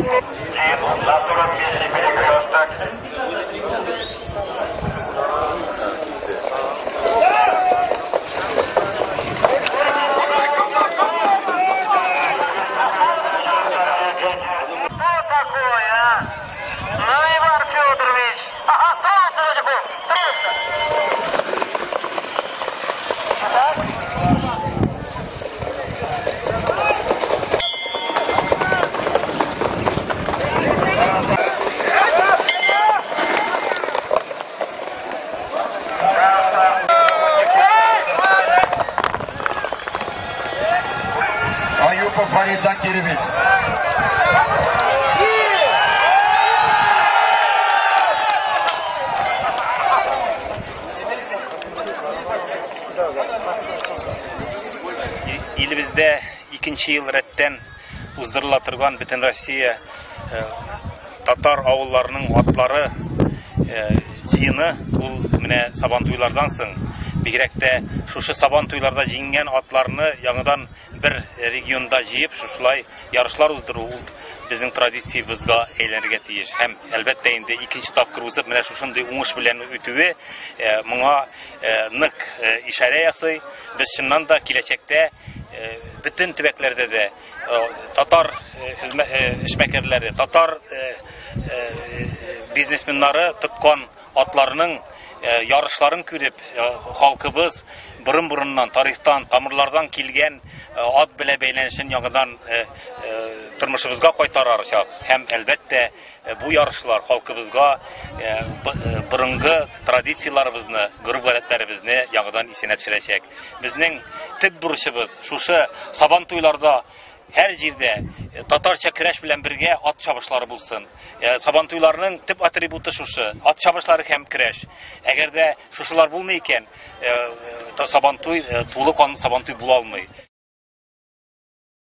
На втором месте «Перекресток». Что такое, а? Ну, Иван Федорович! Ага, тронулся вроде бы! Тронулся! Аюпов Фарид Закирович. Илебездә икенче ел рәттән уздырыла торган Бөтенроссия татар авылларының атлары җыены ул менә Сабантуйлардан соң, бигрәк тә шушы Сабантуйларда җиңгән атларны яңадан бер регионда җыеп, шушылай ярышлар уздыру ул безнең традициябезгә әйләнергә тиеш. Һәм әлбәттә инде икенче тапкыр узып, менә шушындый уңыш белән үтүе моңа нык ишарә ясый. Без чыннан да киләчәктә бөтен төбәкләрдә дә татар эшмәкәрләре, татар бизнесменнары тоткан атларның ярышларын күреп, халкыбыз борын-борыннан, тарихтан, тамырлардан килгән ат белән бәйләнешен яңадан тормышыбызга кайтарачак. Һәм әлбәттә бу ярышлар халкыбызга борынгы традицияләребезне, гореф-гадәтләребезне яңадан исенә төшерәчәк. Безнең төп бурычыбыз шушы Сабантуйларда һәр җирдә татарча көрәш белән бергә ат чабышлары булсын. Сабантуйларның төп атрибуты шушы, ат чабышлары һәм көрәш. Әгәр дә шушылар булмый икән, Сабантуй тулы канлы Сабантуй була алмый.